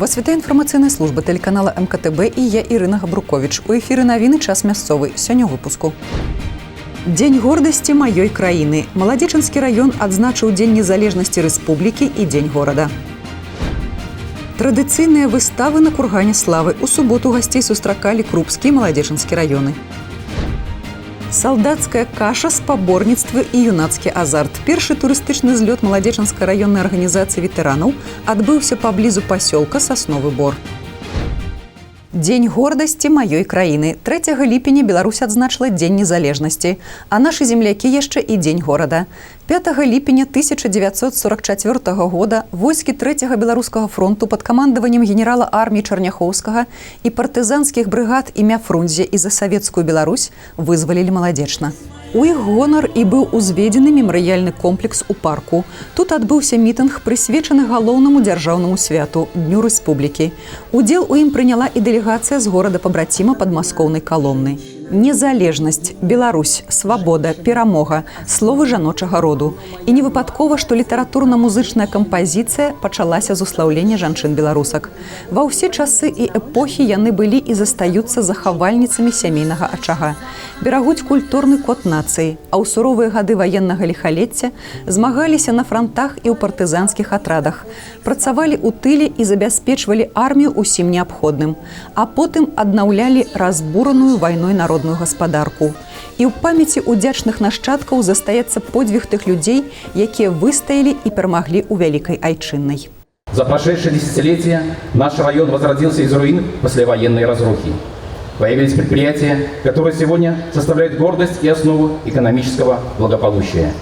Вас вітае інфармацыйная служба тэлеканала МКТБ, і я, Ірына Габрукович. У эфіры навіны «Час мясцовы». Сёння ў выпуску. Дзень гордасці маёй краіны. Маладзечанскі раён адзначыў Дзень незалежнасці рэспублікі і Дзень горада. Традыцыйныя выставы на кургане славы. У суботу гасцей сустракалі Крупскі і Маладзечанскі раёны. Салдацкая каша, спаборніцтвы і юнацкі азарт. Першы турыстычны злёт Маладзечанскай раённай арганізацыі ветэранаў адбыўся паблізу пасёлка Сасновы Бор. Дзень гордасці маёй краіны. 3 ліпеня Беларусь адзначыла Дзень незалежнасці, а нашы землякі яшчэ і Дзень горада. 5 ліпеня 1944 года войскі Трэцяга беларускага фронту пад камандаваннем генерала арміі Чарняхоўскага і партызанскіх брыгад імя Фрунзе і «За савецкую Беларусь» вызвалілі Маладзечна. У іх гонар і быў узведзены мемарыяльны комплекс у парку. Тут адбыўся мітынг, прысвечаны галоўнаму дзяржаўнаму святу — Дню рэспублікі. Удзел у ім прыняла і дэлегацыя з горада пабраціма падмаскоўнай Каломны. Незалежнасць, Беларусь, свабода, перамога — словы жаночага роду. І не выпадкова, што літаратурна-музычная кампазіцыя пачалася з услаўлення жанчын беларусак. Ва ўсе часы і эпохі яны былі і застаюцца захавальніцамі сямейнага ачага. Берагуць культурны код нацыі, а ў суровыя гады ваеннага ліхалецця змагаліся на франтах і ў партызанскіх атрадах. Працавалі ў тыле і забяспечвалі армію ўсім неабходным, а потым аднаўлялі разбураную вайной народную гаспадарку. І ў памяці удзячных нашчадкаў застаецца подзвіг тых людзей, якія выстаялі і перамаглі ў Вялікай Айчыннай. За прошедшие десятилетия наш район возродился из руин послевоенной разрухи. Появились предприятия, которые сегодня составляют гордость и основу экономического благополучия.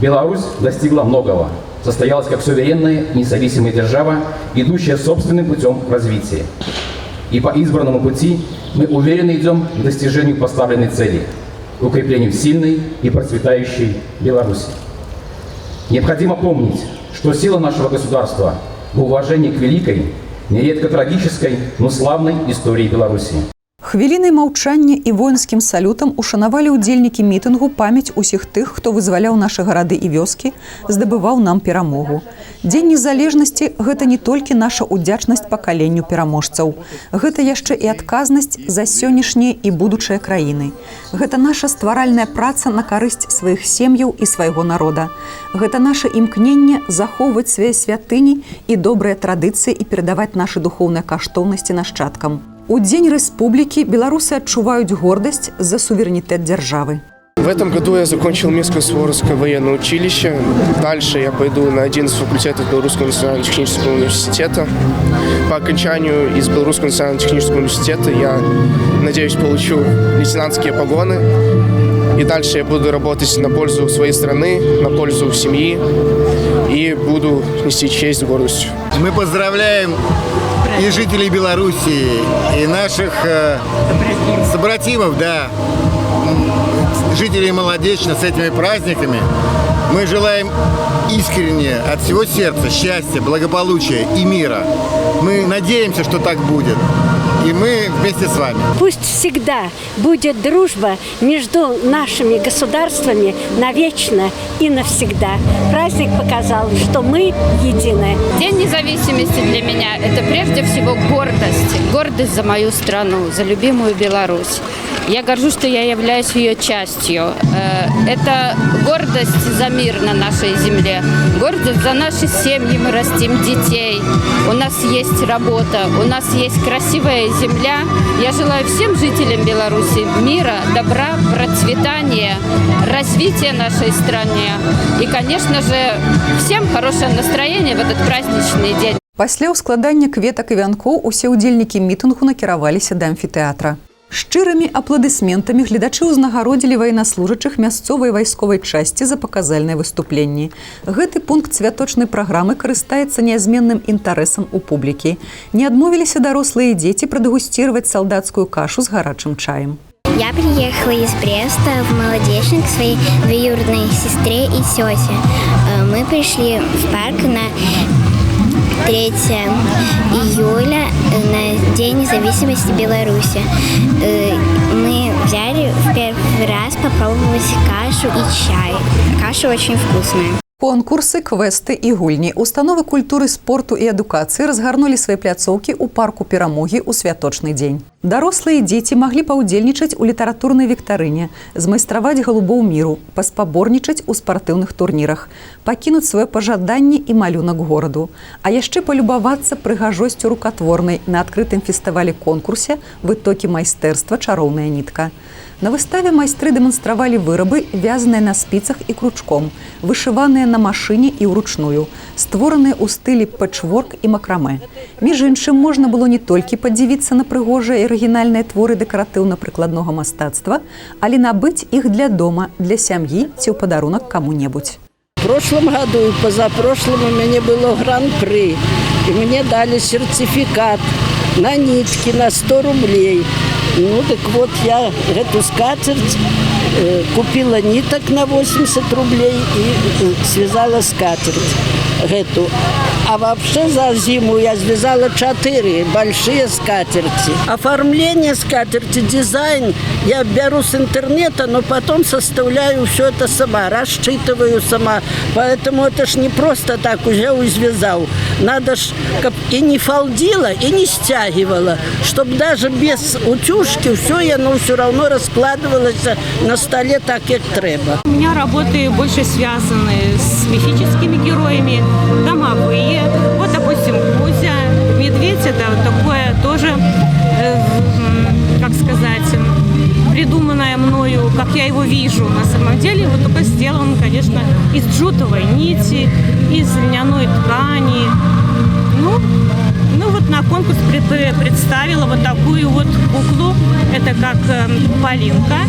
Беларусь достигла многого, состоялась как суверенная и независимая держава, идущая собственным путем развития. И по избранному пути мы уверенно идем к достижению поставленной цели – укреплению сильной и процветающей Беларуси. Необходимо помнить, что сила нашего государства в уважении к великой, нередко трагической, но славной истории Беларуси. Хвілінай маўчання і воінскім салютам ушанавалі ўдзельнікі мітынгу памяць усіх тых, хто вызваляў нашы гарады і вёскі, здабываў нам перамогу. Дзень незалежнасці — гэта не толькі наша ўдзячнасць пакаленню пераможцаў. Гэта яшчэ і адказнасць за сённяшнія і будучыя краіны. Гэта наша стваральная праца на карысць сваіх сем'яў і свайго народа. Гэта наша імкненне захоўваць свае святыні і добрыя традыцыі і перадаваць нашы духоўныя каштоўнасці нашчадкам. У Дзень рэспублікі беларусы адчуваюць гордасць за суверэнітэт дзяржавы. В этом году я закончил Минское Суворовское военное училище. Дальше я пойду на один из факультетов Белорусского национального технического университета. По окончанию из Белорусского национального технического университета я, надеюсь, получу лейтенантские погоны. И дальше я буду работать на пользу своей страны, на пользу семьи и буду нести честь с гордостью. Мы поздравляем и жителей Белоруссии, и наших собратимов, да, жителей Молодечно с этими праздниками. Мы желаем искренне, от всего сердца, счастья, благополучия и мира. Мы надеемся, что так будет. И мы вместе с вами. Пусть всегда будет дружба между нашими государствами навечно и навсегда. Праздник показал, что мы едины. День независимости для меня – это прежде всего гордость. Гордость за мою страну, за любимую Беларусь. Я горжусь, что я являюсь ее частью. Это гордость за мир на нашей земле, гордость за наши семьи, мы растим детей. У нас есть работа, у нас есть красивая земля. Я желаю всем жителям Беларуси мира, добра, процветания, развития нашей стране. И, конечно же, всем хорошее настроение в этот праздничный день. Пасля ўскладання кветак і вянкоў усе ўдзельнікі мітынгу накіраваліся да амфітэатра. Шчырымі апладысментамі гледачы ўзнагародзілі ваеннаслужачых мясцовай вайсковай часці за паказальнае выступленне. Гэты пункт святочнай праграмы карыстаецца неазменным інтарэсам у публікі. Не адмовіліся дарослыя і дзеці прадэгусціраваць салдацкую кашу з гарачым чаем. Я приехала из Бреста в Молодечно к своей двоюродной сестре и тете. Мы пришли в парк на 3 июля, на День независимости Беларуси. Мы взяли в первый раз попробовать кашу и чай. Каша очень вкусная. Конкурсы, квесты і гульні. Установы культуры, спорту і адукацыі разгарнулі свае пляцоўкі ў парку Перамогі ў святочны дзень. Дарослыя і дзеці маглі паўдзельнічаць у літаратурнай віктарыне, змайстраваць галубоў міру, паспаборнічаць у спартыўных турнірах, пакінуць сваё пажаданне і малюнак гораду, а яшчэ палюбавацца прыгажосцю рукатворнай на адкрытым фестывалі-конкурсе «Вытокі майстэрства. Чароўная нітка». На выставе майстры дэманстравалі вырабы, вязаныя на спіцах і кручком, вышываныя на машыне і ўручную, створаныя ў стылі пэтчворк і макраме. Між іншым, можна было не толькі падзівіцца на прыгожыя і арыгінальныя творы дэкаратыўна-прыкладнога мастацтва, але набыць іх для дома, для сям'і ці ў падарунак каму-небудзь. В прошлом году и позапрошлом у меня было гран-при. И мне дали сертификат на нитки на 100 рублей. Ну так вот, я эту скатерть купила ниток на 80 рублей и связала скатерть эту. А вообще за зиму я связала четыре большие скатерти. Оформление скатерти, дизайн я беру с интернета, но потом составляю все это сама, рассчитываю сама. Поэтому это ж не просто так взял и связал. Надо ж, каб и не фалдило, и не стягивало, чтобы даже без утюжки все оно все равно раскладывалось на столе так, как трэба. У меня работы больше связаны с мифическими героями, домовые. Вот, допустим, Кузя, медведь – это вот такое тоже, как сказать, придуманное мною, как я его вижу на самом деле. Вот только сделан, конечно, из джутовой нити, из льняной ткани. Ну вот на конкурс представила вот такую вот куклу. Это как Полинка.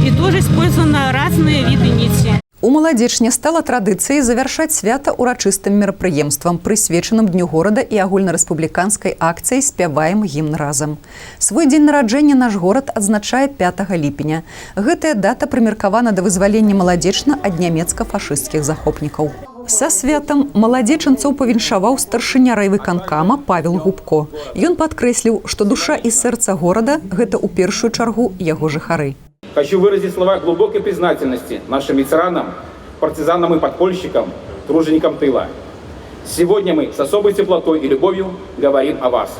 И тоже использованы разные виды нити. У Маладзечне стала традыцыяй завяршаць свята ўрачыстым мерапрыемствам, прысвечаным дню горада і агульнарэспубліканскай акцыяй «Спяваем гімн разам». Свой дзень нараджэння наш горад адзначае 5 ліпеня. Гэтая дата прымеркавана да вызвалення Маладзечна ад нямецка-фашысцкіх захопнікаў. Са святам маладзечанцаў павіншаваў старшыня райвыканкама Павел Губко. Ён падкрэсліў, што душа і сэрца горада гэта ў першую чаргу яго жыхары. Хочу выразить слова глубокой признательности нашим ветеранам, партизанам и подпольщикам, труженикам тыла. Сегодня мы с особой теплотой и любовью говорим о вас.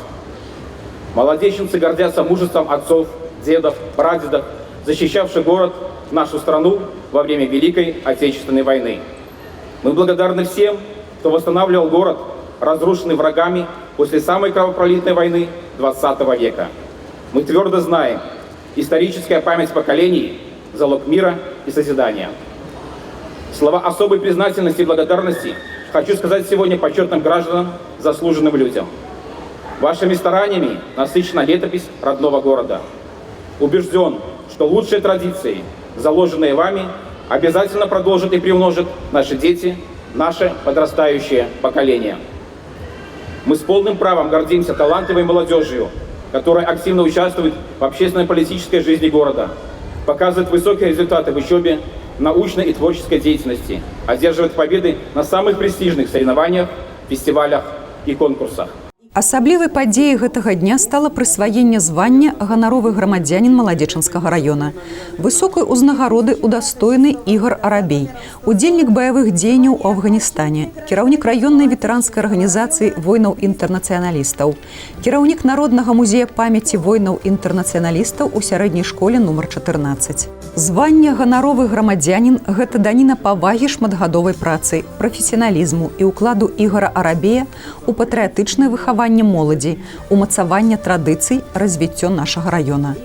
Молодечненцы гордятся мужеством отцов, дедов, прадедов, защищавших город, нашу страну во время Великой Отечественной войны. Мы благодарны всем, кто восстанавливал город, разрушенный врагами после самой кровопролитной войны 20 века. Мы твердо знаем, историческая память поколений – залог мира и созидания. Слова особой признательности и благодарности хочу сказать сегодня почетным гражданам, заслуженным людям. Вашими стараниями насыщена летопись родного города. Убежден, что лучшие традиции, заложенные вами, обязательно продолжат и приумножат наши дети, наше подрастающее поколение. Мы с полным правом гордимся талантливой молодежью, которая активно участвует в общественно-политической жизни города, показывает высокие результаты в учебе, научной и творческой деятельности, одерживает победы на самых престижных соревнованиях, фестивалях и конкурсах. Асаблівай падзеяй гэтага дня стала прысваенне звання ганаровы грамадзянін Маладзечанскага раёна. Высокай узнагароды удастоены Ігар Арабей, удзельнік баявых дзеянняў у Афганістане, кіраўнік раённай ветэранскай арганізацыі воінаў-інтэрнацыяналістаў, кіраўнік Народнага музея памяці воінаў-інтэрнацыяналістаў у сярэдняй школе нумар 14. Званне ганаровы грамадзянін гэта даніна павагі шматгадовай працы, прафесіяналізму і ўкладу Ігара Арабея ў патрыятычнае выхаванне моладзі, умацаванне традыцый, развіццё нашага раёна.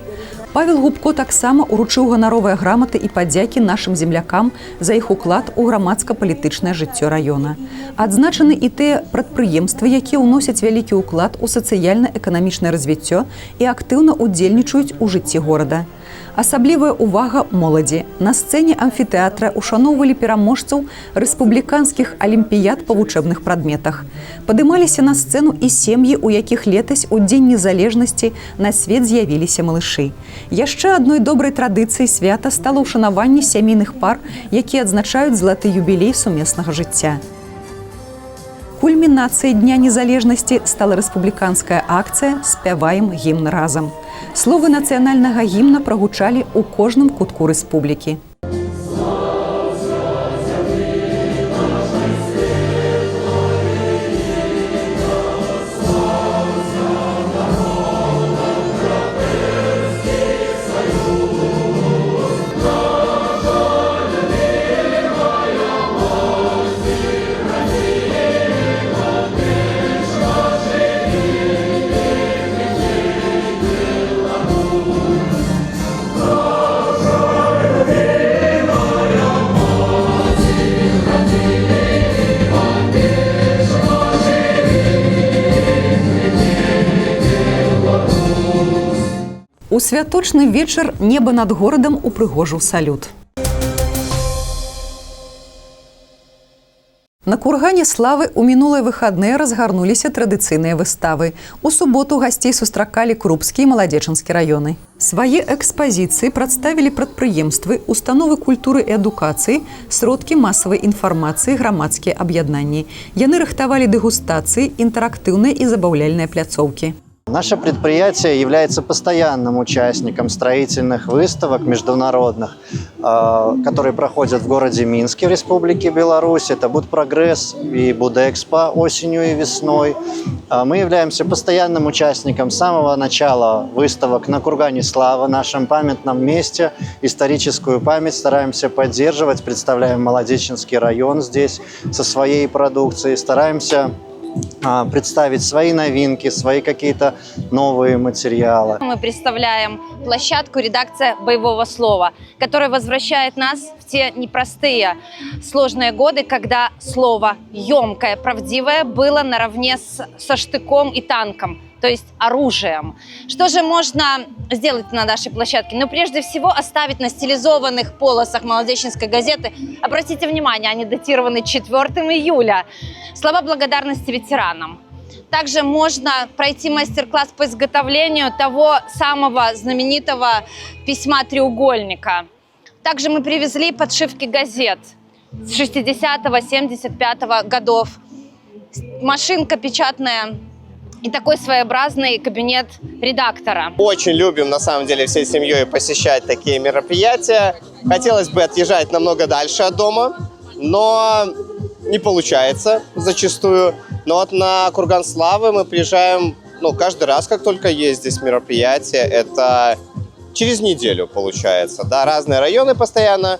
Павел Губко таксама уручыў ганаровыя граматы і падзякі нашым землякам за іх уклад у грамадска-палітычнае жыццё раёна. Адзначаны і тыя прадпрыемствы, якія ўносяць вялікі ўклад у сацыяльна-эканамічнае развіццё і актыўна ўдзельнічаюць у жыцці горада. Асаблівая ўвага моладзі. На сцэне амфітэатра ушаноўвалі пераможцаў рэспубліканскіх алімпіяд па вучэбных прадметах. Падымаліся на сцэну і сем'і, у якіх летась у Дзень незалежнасці на свет з'явіліся малышы. Яшчэ адной добрай традыцыяй свята стала ўшанаванне сямейных пар, якія адзначаюць залаты юбілей сумеснага жыцця. Кульмінацыяй Дня незалежнасці стала рэспубліканская акцыя «Спяваем гімн разам». Словы нацыянальнага гімна прагучалі ў кожным кутку рэспублікі. У святочны вечар неба над горадам упрыгожыў салют. На Кургане славы ў мінулыя выхадныя разгарнуліся традыцыйныя выставы. У суботу гасцей сустракалі Крупскі і Маладзечанскі раёны. Свае экспазіцыі прадставілі прадпрыемствы, установы культуры і адукацыі, сродкі масавай інфармацыі, грамадскія аб'яднанні. Яны рыхтавалі дэгустацыі, інтэрактыўныя і забаўляльныя пляцоўкі. Наше предприятие является постоянным участником строительных выставок международных, которые проходят в городе Минске в Республике Беларусь. Это Будпрогресс и Будэкспо осенью и весной. Мы являемся постоянным участником с самого начала выставок на Кургане Слава, нашем памятном месте. Историческую память стараемся поддерживать, представляем Молодечненский район здесь со своей продукцией, стараемся представить свои новинки, свои какие-то новые материалы. Мы представляем площадку «Редакция боевого слова», которая возвращает нас в те непростые, сложные годы, когда слово емкое, правдивое было наравне со штыком и танком, то есть оружием. Что же можно сделать на нашей площадке? Ну, прежде всего, оставить на стилизованных полосах Молодечненской газеты. Обратите внимание, они датированы 4 июля. Слова благодарности ветеранам. Также можно пройти мастер-класс по изготовлению того самого знаменитого письма-треугольника. Также мы привезли подшивки газет с 60-го, 75-го годов. Машинка печатная и такой своеобразный кабинет редактора. Очень любим, на самом деле, всей семьей посещать такие мероприятия. Хотелось бы отъезжать намного дальше от дома, но не получается зачастую. Но вот на Курган Славы мы приезжаем, ну, каждый раз, как только есть здесь мероприятие, это через неделю получается. Да, разные районы постоянно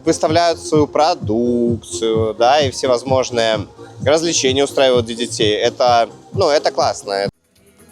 выставляют свою продукцию, да, и всевозможные развлечения устраивают для детей. Это, ну, это классно.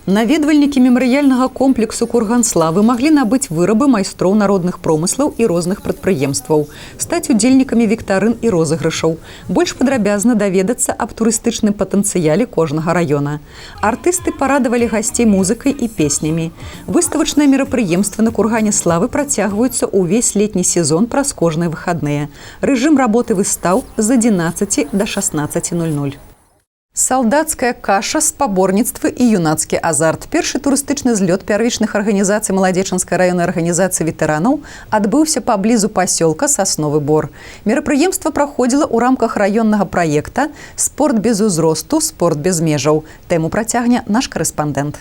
Наведвальнікі мемарыяльнага комплексу «Курган славы» маглі набыць вырабы майстроў народных промыслаў і розных прадпрыемстваў, стаць удзельнікамі віктарын і розыгрышаў, больш падрабязна даведацца аб турыстычным патэнцыяле кожнага раёна. Артысты парадавалі гасцей музыкай і песнямі. Выставачныя мерапрыемствы на Кургане славы працягваюцца ўвесь летні сезон праз кожныя выхадныя. Рэжым работы выстаў з 11 до 16:00. Салдацкая каша, спаборніцтвы і юнацкі азарт. Першы турыстычны злёт пярвічных арганізацый Маладзечанскай раённай арганізацыі ветэранаў адбыўся паблізу пасёлка Сасновы Бор. Мерапрыемства праходзіла ў рамках раённага праекта «Спорт без узросту, спорт без межаў». Тэму працягне наш карэспандэнт.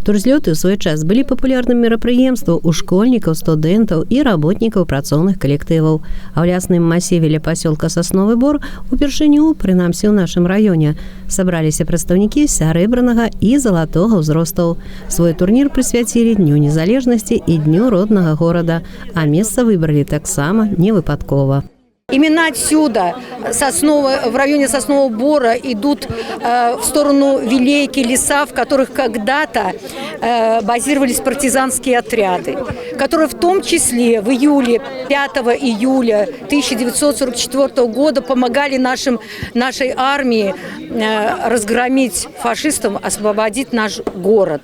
Турзлёты ў свой час былі папулярным мерапрыемствам у школьнікаў, студэнтаў і работнікаў працоўных калектываў. А ў лясным масіве ля пасёлка Сасновы Бор упершыню, прынамсі ў нашым раёне, сабраліся прадстаўнікі сярэбранага і залатога ўзростаў. Свой турнір прысвяцілі Дню незалежнасці і Дню роднага горада, а месца выбралі таксама не выпадкова. Именно отсюда, в районе Соснового Бора, идут в сторону Вилейки леса, в которых когда-то базировались партизанские отряды, которые в том числе в июле, 5 июля 1944 года помогали нашей армии разгромить фашистов, освободить наш город.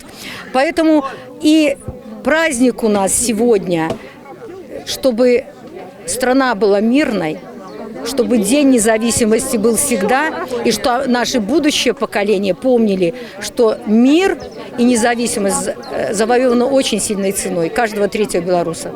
Поэтому и праздник у нас сегодня, чтобы страна была мирной, чтобы День независимости был всегда, и что наше будущее поколение помнили, что мир и независимость завоеваны очень сильной ценой каждого третьего белоруса.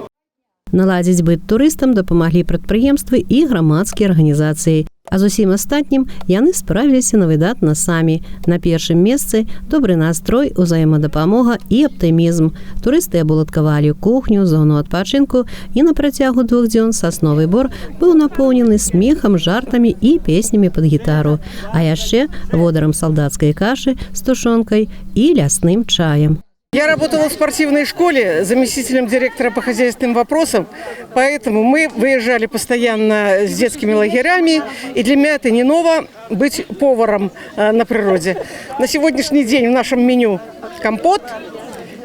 Наладзіць быт турыстам дапамаглі прадпрыемствы і грамадскія арганізацыі. А з усім астатнім яны справіліся на выдатна самі. На першым месцы добры настрой, узаемадапамога і аптымізм. Турысты абуладкавалі кухню, зону адпачынку, і на працягу 2 дзён Сасновы Бор быў напоўнены смехам, жартамі і песнямі пад гітару, а яшчэ водарам салдацкай кашы з тушонкай і лясным чаем. Я работала в спортивной школе заместителем директора по хозяйственным вопросам, поэтому мы выезжали постоянно с детскими лагерями, и для меня это не ново быть поваром на природе. На сегодняшний день в нашем меню компот,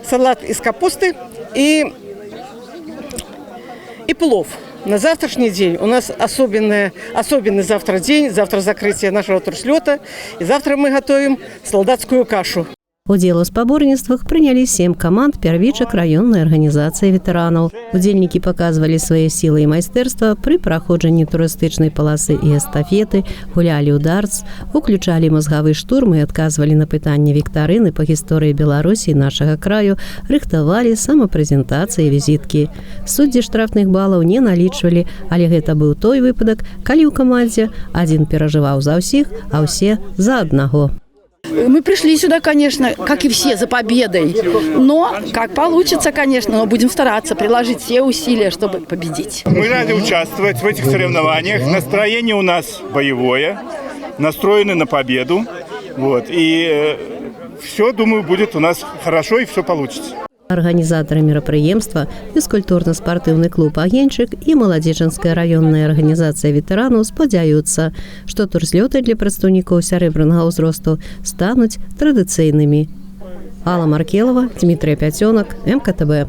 салат из капусты и плов. На завтрашний день у нас особенный завтра день, завтра закрытие нашего турслета, и завтра мы готовим солдатскую кашу. Удзел у спаборніцтвах прынялі сем каманд пярвічак раённай арганізацыі ветэранаў. Удзельнікі паказвалі свае сілы і майстэрства пры праходжанні турыстычнай паласы і эстафеты, гулялі ў дартс, уключалі мазгавы штурм і адказвалі на пытанні віктарыны па гісторыі Беларусі і нашага краю, рыхтавалі самапрэзентацыі і візіткі. Суддзі штрафных балаў не налічвалі, але гэта быў той выпадак, калі ў камандзе адзін перажываў за ўсіх, а ўсе за аднаго. Мы пришли сюда, конечно, как и все, за победой. Но как получится, конечно, но будем стараться приложить все усилия, чтобы победить. Мы рады участвовать в этих соревнованиях. Настроение у нас боевое, настроены на победу. Вот. И все, думаю, будет у нас хорошо и все получится. Арганізатары мерапрыемства, фізкультурна-спартыўны клуб «Агеньчык» і Маладзечанская раённая арганізацыя ветэранаў спадзяюцца, што турзлёты для прадстаўнікоў сярэбранага ўзросту стануць традыцыйнымі. Алла Маркелова, Дмитрий Пяцёнак, МКТБ.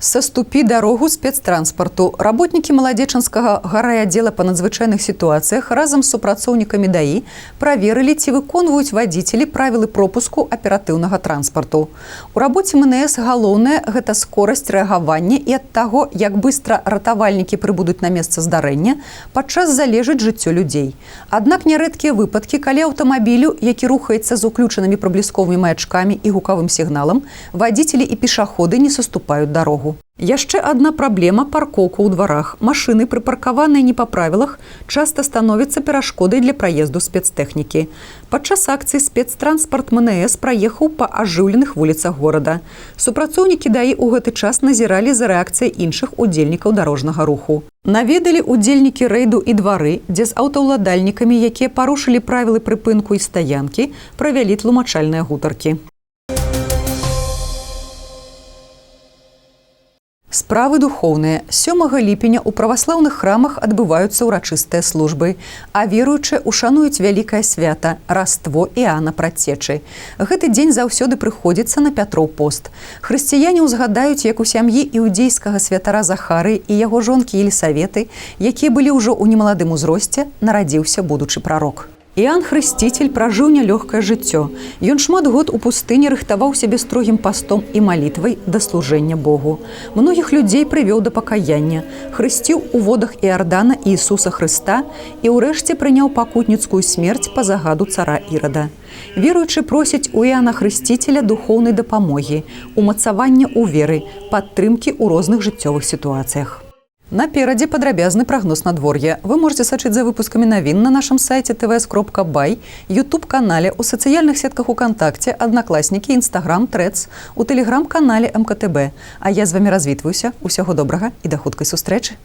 Саступі дарогу спецтранспарту. Работнікі Маладзечанскага гарайаддзела па надзвычайных сітуацыях разам з супрацоўнікамі ДАІ праверылі, ці выконваюць вадзіцелі правілы пропуску аператыўнага транспарту. У рабоце МНС галоўнае гэта скорасць рэагавання і ад таго, як быстра ратавальнікі прыбудуць на месца здарэння, падчас залежыць жыццё людзей. Аднак нярэдкія выпадкі, калі аўтамабілю, які рухаецца з уключанымі праблісковымі маячкамі і гукавым сігналам, вадзіцелі і пешаходы не саступаюць дарогу. Яшчэ адна праблема паркоўка ў дварах. Машыны, прыпаркаваныя не па правілах, часта становяцца перашкодай для праезду спецтэхнікі. Падчас акцыі спецтранспарт МНС праехаў па ажыўленых вуліцах горада. Супрацоўнікі ДАІ ў гэты час назіралі за рэакцыяй іншых удзельнікаў дарожнага руху. Наведалі удзельнікі рэйду і двары, дзе з аўтаўладальнікамі, якія парушылі правілы прыпынку і стаянкі, правялі тлумачальныя гутаркі. Справы духоўныя. 7 ліпеня ў праваслаўных храмах адбываюцца ўрачыстыя службы, а веруючыя ушануюць вялікае свята Раство Іоанна Прадцечы. Гэты дзень заўсёды прыходзіцца на Пятроў пост. Хрысціяне ўзгадаюць, як у сям'і іўдзейскага святара Захары і яго жонкі Елісаветы, якія былі ўжо ў немаладым узросце, нарадзіўся будучы прарок. Іоанн Хрысціцель пражыў нялёгкае жыццё. Ён шмат год у пустыні рыхтаваў сябе строгім пастом і малітвай да служэння Богу. Многіх людзей прывёў да пакаяння, хрысціў у водах Іордана Ісуса Хрыста і ўрэшце прыняў пакутніцкую смерць па загаду цара Ірада. Веруючы просяць у Іоанна Хрысціцеля духоўнай дапамогі, умацавання ў веры, падтрымкі ў розных жыццёвых сітуацыях. Наперадзе падрабязны прагноз надвор'я. Вы можете сачыць за выпускамі навін на нашым сайце tvs.by, YouTube-канале, у сацыяльных сетках УКантакце, Аднакласнікі, Інстаграм, Трэц, у тэлеграм-канале МКТБ. А я з вамі развітваюся. Усяго добрага і да хуткай сустрэчы.